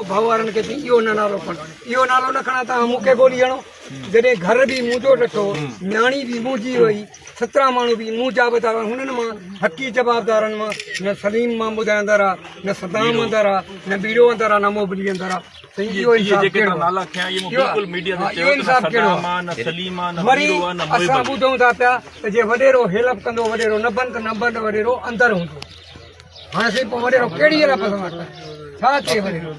ڀائو وارن کي چئي اهو نه نالو کڻ اهو نالو نه کڻان تان مون کي گولي هڻو جڏهن گهر به منهنجو ڊٺو نياڻي به منهنجي وئي سترهن ماڻهو به منهنجا ٻڌا هنن مان حقي جوابدارن مان نه سليم مان ٻڌائي اندر آ نه صدام اندر آ نه ٻيڙو اندر آ نه موبلي اندر آ سائين اهو انصاف ڪهڙو آ اهو انصاف ڪهڙو آ وري اسان ٻڌون ٿا پيا ته جي وڏيرو هيلپ ڪندو وڏيرو نه بند ته نه بند وڏيرو اندر هوندو هاڻي سائين پوء وڏيرو ڪهڙي هيلپ اسان سان ڪري ڇا چئي وڏيرو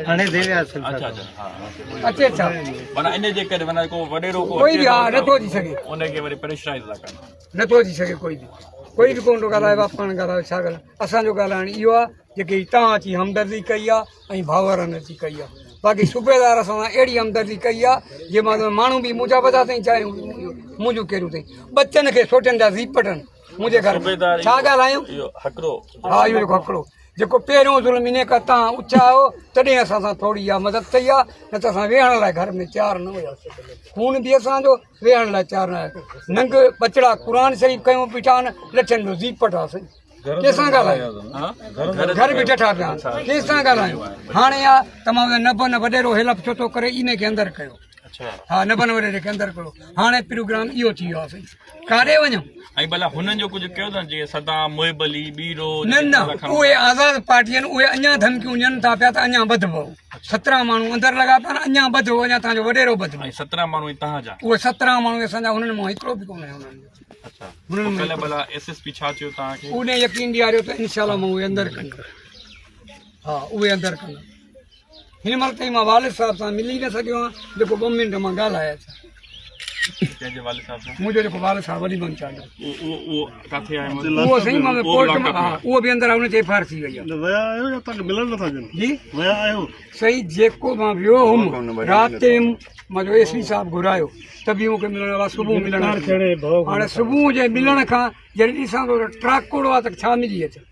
هاڻي ديويا اچي اچي ڇا معنيٰ ان جي ڪري معنيٰ ڪو وڏيرو ڪو ڪوئي به ها نٿو اچي سگهي ان کي وري پريشرائز ٿا ڪن نٿو اچي سگهي ڪوئي به ڪوئي به ڪونه ٿو ڳالهائي باپ پاڻ ڳالهايو ڇا ڳالهايو اسان جو ڳالهائڻ اهو آهي جيڪي تان اچي همدردي ڪئي آهي ۽ ڀائرن اچي ڪئي آهي باقي صوبيدار اسان سان اهڙي همدردي ڪئي آهي جي مان ماڻهو به منهنجا وڌا اٿئي چاهي منهنجون ڪهڙيون اٿئي ٻچن کي سوٽن جا زيپٽن منهنجي گهر ۾ ڇا ڳالهايون ها اهو جيڪو هڪڙو جيڪو پهريون ظلم انهي کان تان اٿيا آهيو تڏهن اسان سان ٿوري اها مدد ٿي آهي نه ته اسان ويهڻ لاء گهر ۾ تيار نه هياسين خون به اسان جو ويهڻ لاء تيار نه آهي ننگ ٻچڙا قرآن شريف کنيو بيٺا آهن لٺين جو زيپٽ آ سائين ڪنهن سان ڳالهايون گهر به ڊٺا پيا آهن ڪنهن سان ڳالهايون هاڻي آ تمام نبن وڏيرو هيلپ ڇو ٿو ڪري انهي کي اندر ڪيو ها نبن وڏيري کي اندر ڪيو هاڻي پروگرام اهو ٿي ويو آ سائين ڪاڏي وڃون ۽ ڀلا هنن جو ڪجهه ڪيو اٿن جيئن صدام محب علي ٻيرو نه نه اهي آزاد پارٽي آهن اهي اڃا ڌمڪيون ڏين ٿا پيا ته اڃا ٻڌبو سترهن ماڻهو اندر لڳا پيا آهن اڃا ٻڌو اڃا تان جو وڏيرو ٻڌبو ۽ سترهن ماڻهو تهان جا اهي سترهن ماڻهو اسان جا هنن مان هڪڙو به ڪونه آهي هنن جو اڇا هنن مان ڪلهه ڀلا ايس ايس پي ڇا چيو تهان کي انهي يقين ڏياريو ته انشاء الله مان اهي اندر ڪندس ها اهي اندر ڪندس هن مهل تائين مان والد صاحب سان ملي نه سگهيو آهيان جيڪو ٻه منٽ مان ڳالهائي اچان. ڪنهن جي والد صاحب سان؟ منهنجو جيڪو والد صاحب علي محمد چانڊيو. اهو اهو ڪاٿي آهي اهو سائين مان پوسٽ مان ها اهو به اندر آهي ان تي ايف آر ٿي وئي آهي. نه ويا آهيو يا توهان کي ملڻ نٿا ڏين؟ جي ويا آهيو؟ سائين جيڪو مان ويو هوم رات تي مان جو ايس پي صاحب گهرايو ته به مون کي ملڻ وارا صبح ملڻ هاڻي صبح جي ملڻ کان جڏهن ڏسان ٿو ته ٽراڪوڙو آهي ته ڇا ملي اچان.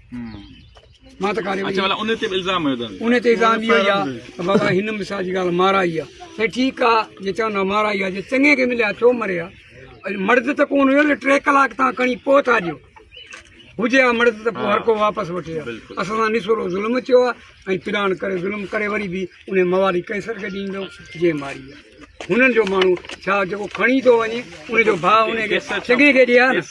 مان ته ڪاري اچا ڀلا ان تي به الزام هيو اٿن ان تي الزام اهو ئي آهي ته بابا هن مثال جي ڳالهه مارائي آهي سائين ٺيڪ آهي جي چوندا مارائي آهي جي چڱي کي مليا ڇو مري ها مرد ته ڪونه هيو نه ٽي ڪلاڪ تان کڻي پوء ٿا ڏيو هجي ها مرد ته پوء هر ڪو واپس وٺي ها اسان سان نسورو ظلم ٿيو آهي ۽ پلاڻ ڪري ظلم ڪري وري به ان موالي ڪينسر کي ڏيندو جنهن ماري آهي هنن جو ماڻهو ڇا جيڪو کڻي ٿو وڃي ان جو ڀاء ان کي چڱي کي ڏي ها نه.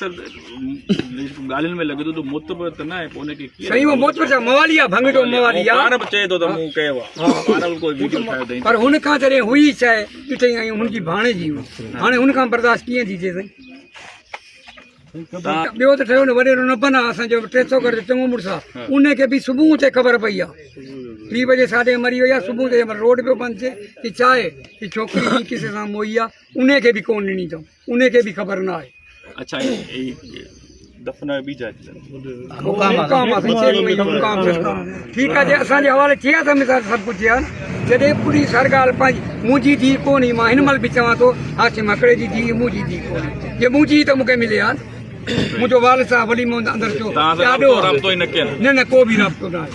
ڳالهين ۾ لڳي ٿو ته معتبر ته نه آهي پوء ان کي ڪيئن سائين اهو معتبر ڇا موالي آ ڀنگ جو موالي آ پاڻ به چئي ٿو ته مون ڪيو آ پاڻ به ڪوئي ويڊيو ٺاهيو اٿئي پر هن کان جڏهن هئي شيء ڏٺئي ۽ هن جي ڀاڻيجي هئي هاڻي هن کان برداشت ڪيئن ٿي ٿئي سائين ٻيو ته ٺهيو نه وڏيرو نه بنا اسان جو 300 گهر جو چڱو مڙس آ ان کي به صبح تي خبر پئي آ ٽي بجي ساڍي مري وئي آ صبح تي روڊ پيو بند ٿئي ڪي ڇا آهي ڪي ڇوڪري ٻي ڪسي سان موئي آ ان کي به ڪون ڏني اٿئون ان کي به خبر نه آهي. اڇا هي دفنايو ٻي جاء تي مقام آ سائين مقام ٺيڪ آ جي اسان جي حوالي ٿئي ها ته مثال سڀ ڪجهه ٿئي ها نه جڏهن پوليس هر ڳالهه پنهنجي منهنجي ڌيء ڪونهي مان هن مهل به چوان ٿو هاشم هڪڙي جي ڌيء منهنجي ڌيء ڪونهي جي منهنجي ته مون کي ملي ها نه منهنجو والد صاحب ولي محمد اندر ٿيو توهان سان ڏاڏو رابطو ئي نه ڪين نه نه ڪو به رابطو نه آهي.